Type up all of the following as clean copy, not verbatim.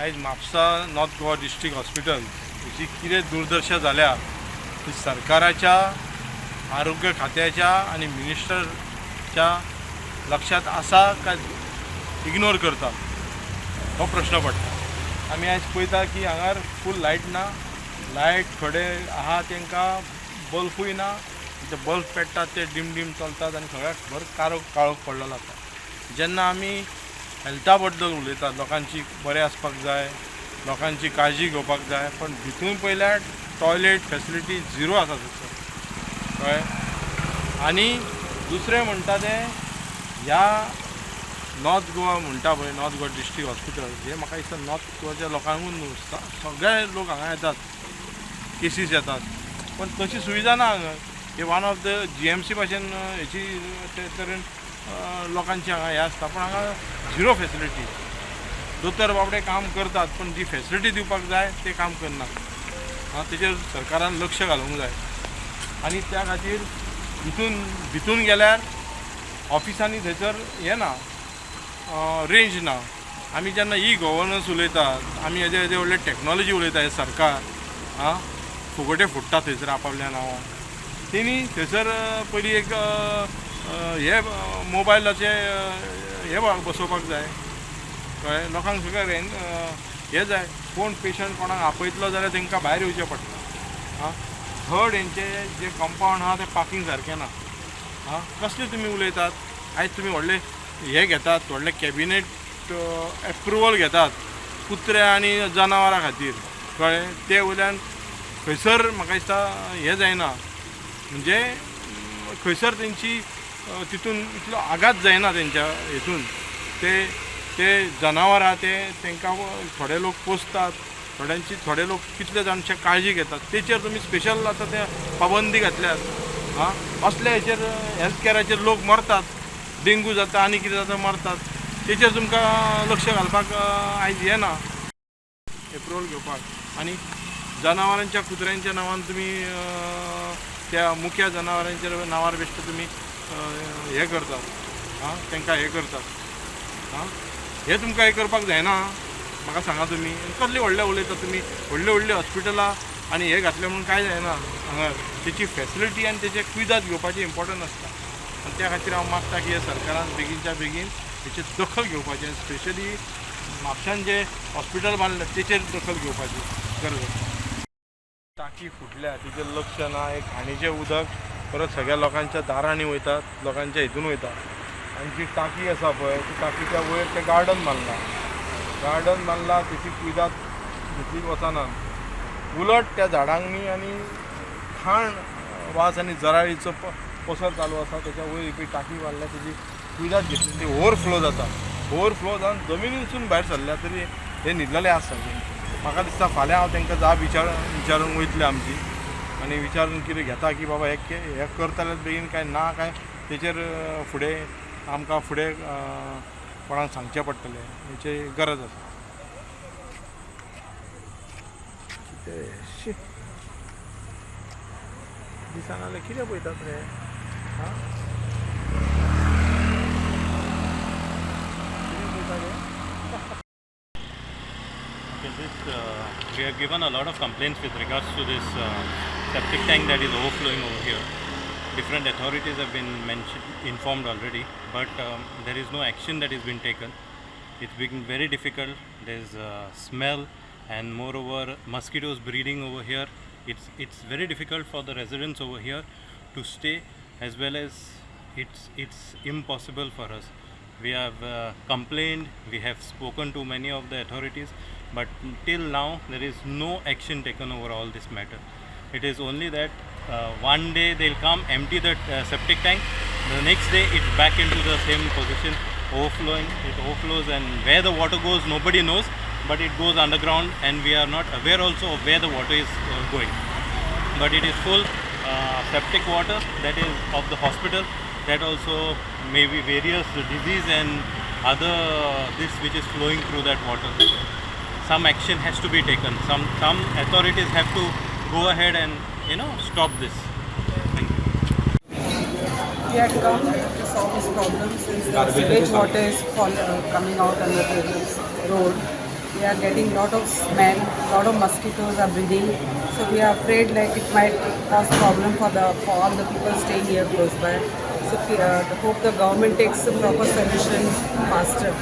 आयज Mapusa north Goa district hospital हेची कितें दुर्दशा जाल्या ती सरकाराच्या, आरोग्य खात्याच्या आनी मिनिस्टरच्या लक्षात आसा काय इग्नोर करतात हो प्रश्न पडटा. आमी आयज पळयता की हांगार फूल लायट ना. लायट थोडे आहा, तांकां बल्फूय ना. ते बल्ब पेट्टात, ते डीम डीम चलतात आनी सगळ्याक भर काळोख काळोख पडलेलो आसा. जेन्ना आमी हेल्था बद्दल उलयतात, लोकांची बरें आसपाक जाय, लोकांची काळजी घेवपाक जाय, पण भितून पळयल्यार टॉयलेट फेसिलिटी झिरो आसा थंयसर, कळ्ळें. आनी दुसरें म्हणटा तें ह्या नॉर्थ गोवा म्हणटा पळय, नॉर्थ गोवा डिस्ट्रिक्ट हॉस्पिटल हें म्हाका दिसता नॉर्थ गोवाच्या लोकांकूच न्हू, सगळे लोक हांगा येतात, केसीस येतात, पण तशी सुविधा ना हांगा. हे वन ऑफ the GMC भाशेन हेची ते तरेन लोकांची हांगा हें आसता, पूण हांगा झिरो फेसिलिटी. दोतोर बाबडे काम करतात, पूण जी फेसिलिटी दिवपाक जाय ते काम करनात. आं, तेजेर सरकारान लक्ष घालूंक जाय. आनी त्या खातीर भितून भितून गेल्यार ऑफिसांनी थंयसर हें ना, रेंज ना. आमी जेन्ना ई गव्हर्नन्स उलयतात, आमी येदे येदे व्हडले टॅक्नॉलॉजी उलयता, हे सरकार आं फुगोटे फुट्टा थंयसर आपापल्या नांवान. तेणी थंयसर पयलीं एक हे मोबायलाचे हे बसोवपाक जाय, कळ्ळें. लोकांक सगळें रेंज हें जाय. कोण पेशंट कोणाक आपयतलो जाल्यार तांकां भायर येवचें पडटा. आं, थर्ड, हेंचे जे कंपावंड आहा तें पार्कींग सारकें ना. आं, कसले तुमी उलयतात? आयज तुमी व्हडले हे घेतात, व्हडले कॅबिनेट एप्रुवल घेतात कुत्रे आनी जनावरां खातीर, कळ्ळें. ते वयल्यान खंयसर म्हाका दिसता हें जायना, म्हणजे खंयसर तेंची तितून इतलो आघात जायना तेंच्या हेतून. ते ते जनावरां ते तांकां थोडे लोक पोसतात, थोड्यांची थोडे लोक कितले जाणचे काळजी घेतात, तेचेर तुमी स्पेशल आतां ते पाबंदी घातल्यात. आं, असल्या हेचेर हेल्थ कॅराचेर लोक मरतात, डेंगू जाता आनी कितें जाता, मरतात. तेचेर तुमकां लक्ष घालपाक आयज हें ना एप्रुवल घेवपाक. आनी जनावरांच्या, कुत्र्यांच्या नांवान तुमी त्या मुख्या जनावरांच्या नांवार बेश्टे तुमी हें करतात, आं, तांकां हें करतात. आं, हें तुमकां हें करपाक जायना. म्हाका सांगा, तुमी कसली व्हडलें उलयता? तुमी व्हडली व्हडली हॉस्पिटलां आनी हें घातलें म्हणून कांय जायना. हांगा तेची फेसिलिटी आनी तेचे कुयदाद घेवपाचें इम्पॉर्टंट आसता. आनी त्या खातीर हांव मागता की हे सरकारान बेगीनच्या बेगीन हेचेर दखल घेवपाचें, स्पेशली म्हापशान जे हॉस्पिटल बांदलें तेचेर दखल घेवपाची गरज आसा. टाकी फुटल्या तेचेर लक्ष ना. एक घाणीचें उदक परत सगळ्या लोकांच्या दारांनी वयतात, लोकांच्या हितून वयता. आनी जी टाकी आसा पळय, ती टाकीच्या वयर तें गार्डन बांदलां. गार्डन बांदलां, तेची कुयदाद घेतली वचना. उलट त्या झाडांनी आनी घाण वास आनी जराळीचो पसर चालू आसा. तेच्या वयर ही टाकी बांदल्या, तेजी कुयदाद घेतली. ती ओवरफ्लो जाता, ओवरफ्लो जावन जमिनीसून भायर सरल्या तरी हे न्हिदलेले आसा सारके. म्हाका दिसता फाल्यां हांव तांकां जाप विचारूंक वयतले आमची आनी विचारून कितें घेता की बाबा हे करता जाल्यार बेगीन काय ना काय तेचेर फुडें आमकां फुडें कोणाक सांगचें पडटलें हेची गरज आसा. कितें शी दिसना जाल्यार कितें पळयतात रे? आं, कितें पळयतात रे? Okay, we have given a lot of complaints with regards to this septic tank that is overflowing over here. Different authorities have been mentioned, informed already, but there is no action that has been taken. It's been very difficult. There's smell and moreover mosquitoes breeding over here. It's very difficult for the residents over here to stay, as well as it's impossible for us. We have complained, we have spoken to many of the authorities, but till now there is no action taken over all this matter. It is only that one day they'll come, empty the septic tank, the next day it's back into the same position, overflowing. It overflows, and where the water goes, nobody knows, but it goes underground, and we are not aware also of where the water is going. But it is full septic water that is of the hospital, that also may be various disease and other this which is flowing through that water. Some action has to be taken. Some authorities have to go ahead and stop this. Thank you. We had come to solve this problem since the sewage water is coming out under the road. We are getting lot of smell, lot of mosquitoes are breeding. So we are afraid like it might cause problem for all the people staying here close by. So we hope the government takes a proper solution faster.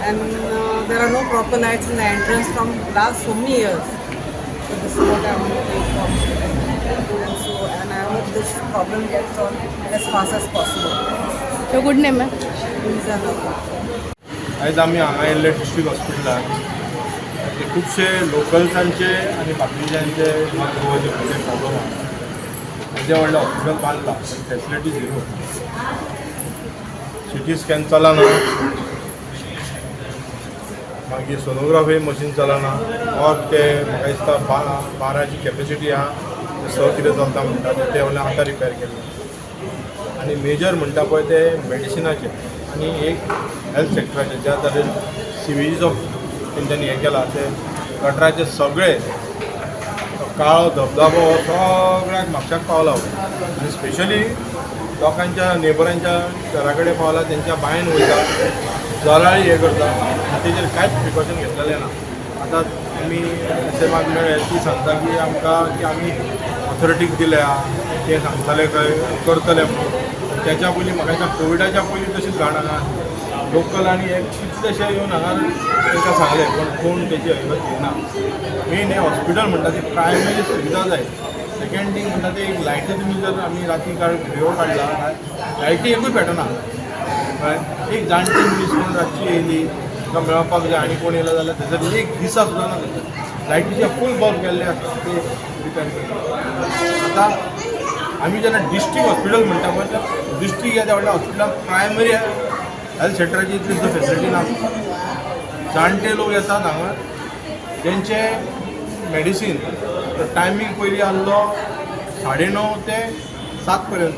And there are no proper lights in the entrance from last so many years. So this is what I want to inform. And so, and I hope this problem gets solved as fast as possible. Your good name, ma'am? These are the आयज आमी हांगा येयल्ले district हॉस्पिटलार. ते खुबशे लोकल्सांचे आनी बाकीच्यांचे north Goa जे खुबशे problem आहा. येदें व्हडलें हॉस्पिटल बांदलां पण फॅसिलिटी झिरो. सिटी स्कॅन चलना, मागीर सोनोग्राफी मशीन चलना. ऑर ते म्हाका दिसता 12ची कॅपेसिटी आहा, ते 6 कितें चलता म्हणटा. ते वयल्यान आतां रिपेर केल्लें. आनी मेजर म्हणटा पळय ते मेडिसिनाचें आनी एक हेल्थ सेक्टराचें, ज्या तरेन सिवेजीचो तेंच्यांनी हें केलां, ते गटराचे सगळे तो काळो धबधबो हो सगळ्याक म्हापशाक पावला आनी स्पेशली लोकांच्या नेबरांच्या घरा कडेन पावला, तेंच्या बांयन वयता, जराळी हें करता आनी तेजेर कांयच प्रिकॉशन घेतलेलें ना. आतां आमी एस एमाक मेळ्ळे, ती सांगता की आमकां की आमी ऑथॉरिटीक दिल्या, ते सांगताले खंय करतले म्हणून. तेच्या पयलीं म्हाका दिसता कोविडाच्या पयलीं तशीच घाण हांगा लोकल आनी हे कितलेशे येवन हांगा तांकां सांगलें, पण कोण तेजी हरकत घेयना. मेन हें हॉस्पिटल म्हणटा ती प्रायमरी सुविधा जाय. सेकंड थींग म्हणटा ते एक लायटी. तुमी जर आमी राती काळ व्हिडिओ काडला, लायटी एकूय पेटना, कळ्ळें. एक जाणटी मनीस कोण रातची येयली, तुका मेळपाक जाय आनी कोण येयलो जाल्यार थंयसर एक दिसा सुद्दां ना. थंयसर लायटीचे फूल बल्ब गेल्ले आसा, ते रिपेर करता. आतां आमी जेन्ना डिस्ट्रिक्ट हॉस्पिटल म्हणटा पळय, त्या डिस्ट्रिक्ट ह्या व्हडल्या हॉस्पिटलान प्रायमरी हेल्थ सेंटराची इतली सुद्दां फेसिलिटी ना. जाणटे लोक येतात हांगा, तेंचे मेडिसीन टायमींग पयलीं आहलो 9:30 ते 7 पर्यंत,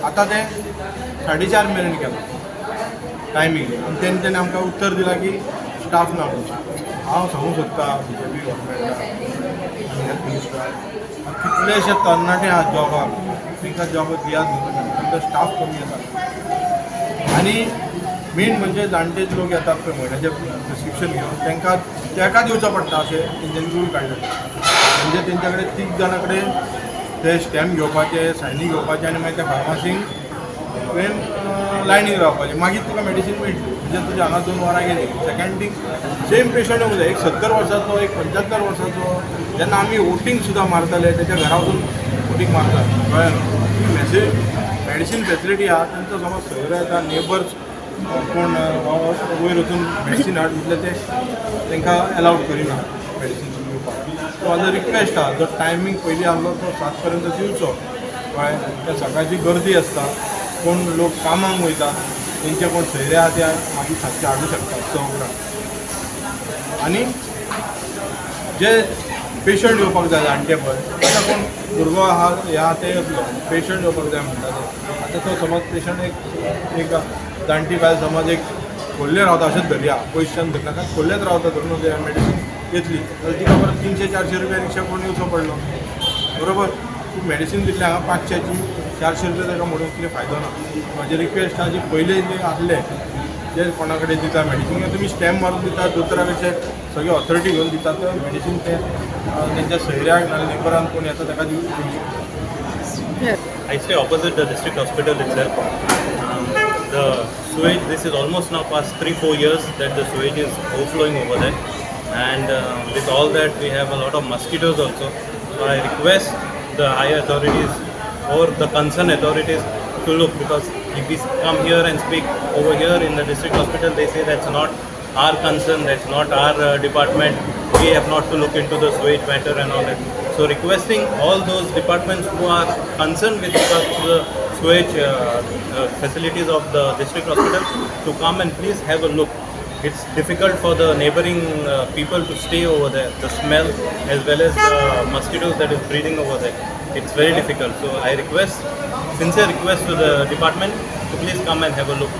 आतां ते 4:30 मेरेन केलां टायमींग. आनी तेंच्यांनी आमकां उत्तर दिलां की स्टाफ ना म्हणून. हांव सांगूंक सोदता बीजेपी गव्हर्मेंटाक आनी हेल्थ मिनिस्टराक, कितलेशे तरणाटे आहात जॉबाक, तांकां जॉब दियात न्हू. तांकां स्टाफ कमी आसा. आनी मेन म्हणजे जाणटे लोक येतात पळय म्हयन्याचें प्रिस्क्रिप्शन घेवन, तांकां ताका दिवचो पडटा अशें तेंच्यांनी रूल काडले. म्हणजे तेंच्या कडेन तीग जाणां कडेन ते स्टॅम्प घेवपाचे, सायनी घेवपाचे आनी मागीर त्या फार्मासींक तुवें लायनीक रावपाचें, मागीर तुका मेडिसीन मेळटली. म्हणजे तुज्या हांगा 2 वरां गेली. सेकंड थींग, सेम पेशंट येवंक जाय, एक 70 वर्साचो, एक 75 वर्साचो. जेन्ना आमी वोटींग सुद्दां मारताले, तेच्या घरा वचून वोटींग मारतात, कळ्ळें न्हू. मेसेज मेडिसीन फेसिलिटी आहा, तेंचो समज सोयरो येता, नेबर्स कोण वयर वचून मेडिसीन हाड म्हटल्यार ते तांकां एलावड करिना मेडिसीन दिवपाक. सो म्हाजो रिक्वेस्ट आहा, जो टायमींग पयलीं आहलो तो 7 पर्यंत दिवचो, कळ्ळें. त्या सकाळची गर्दी आसता, कोण लोक कामाक वयता, तेंचे कोण सोयरे आहा ते मागीर सातचे हाडूं शकता 6 उपरांत. आनी जे पेशंट येवपाक जाय जाणटे पळय, आतां कोण भुरगो आहा हे आहा ते येतलो, पेशंट येवपाक जाय म्हणटा ते. आतां तो समज पेशंट एक एक जाणटी बायल समज एक खोल्ले रावता अशेंच धरया, पयसच्यान धरनाका, खोल्लेच रावता धरून मेडिसीन येतली जाल्यार तिका परत 300-400 रुपया रिक्षा करून येवचो पडलो, बरोबर. तूं मेडिसीन दितलें हांगा 500ची, 400 रुपया ताका म्हणून कितें फायदो ना. म्हाजी रिक्वेस्ट आहा, जी पयलीं जे आसले जे कोणा कडेन दिता मेडिसीन, किंवा तुमी स्टॅम्प मारून दिता, दोतोरा कडचे सगळे ऑथॉरिटी घेवन दिता, ते मेडिसीन ते तेंच्या सोयऱ्याक नाल्यार नेबरान कोण येता ताका दिवचें. I stay opposite the district hospital itself. The sewage, this is almost now past 3-4 years that the sewage is overflowing over there, and with all that, we have a lot of mosquitoes also. So I request the higher authorities or the concerned authorities to look, because if we come here and speak over here in the district hospital, they say that's not our concern, that's not our department. We have not to look into the sewage matter and all that. So requesting all those departments who are concerned with regards to the sewage facilities of the district hospital to come and please have a look. It's difficult for the neighboring people to stay over there. The smell as well as the mosquitoes that is breeding over there. It's very difficult. So I request, sincere request to the department to please come and have a look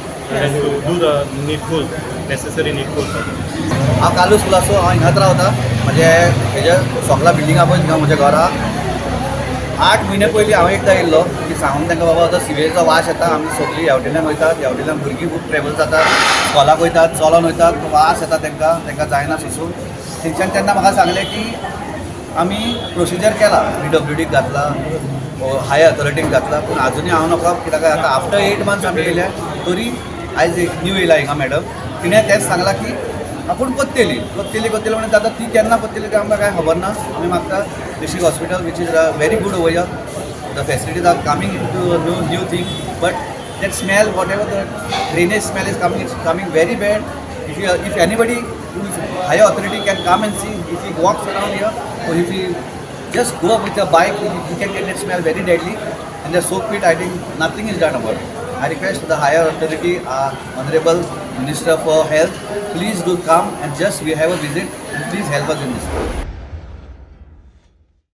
and to do the needful, necessary needful for them. हांव कार्लूस कुलासो. हांव हिंगाच रावता. म्हजे हेजे सोकला building आहा पळय, थिंगा म्हजें घर आहा. 8 म्हयने पयलीं हांव एकदां येयल्लो की सांगून तांकां, बाबा आतां सिवेजचो वास येता, आमी सगळीं ह्या वटेनल्यान वयतात, ह्या वटेनल्यान भुरगीं खूब ट्रॅवल जातात, स्कॉलाक वयतात, चलोन वयतात, वास येता तांकां, तांकां जायना सोंसून. थंयच्यान तेन्ना म्हाका सांगलें की आमी प्रोसिजर केला, पीडब्ल्यूडीक घातला, हाय अथॉरिटीक घातला, पूण आजुनूय हांव नकळो कित्याक आतां आफ्टर 8 मंथ्स आमी येयल्या तरी आयज एक न्यू येयला हिंगा मॅडम, तिणें तेंच सांगलां की आपूण कोत्तेली, कोत्तेली, कोत्तेली म्हणून. आतां ती केन्ना कोत्तेली तें आमकां कांय खबर ना. आमी मागता district hospital, which is very good over here, the facilities are coming to new new thing, but that smell, whatever the drainage smell is coming, it's coming very bad. If anybody who is higher authority can come and see, if he walks around here or if he just go up with a bike, he can get that smell very deadly. And the soak pit, I think nothing is done about it. I request the higher authority, honorable Minister for Health, please do come and just we have a visit and please help us in this.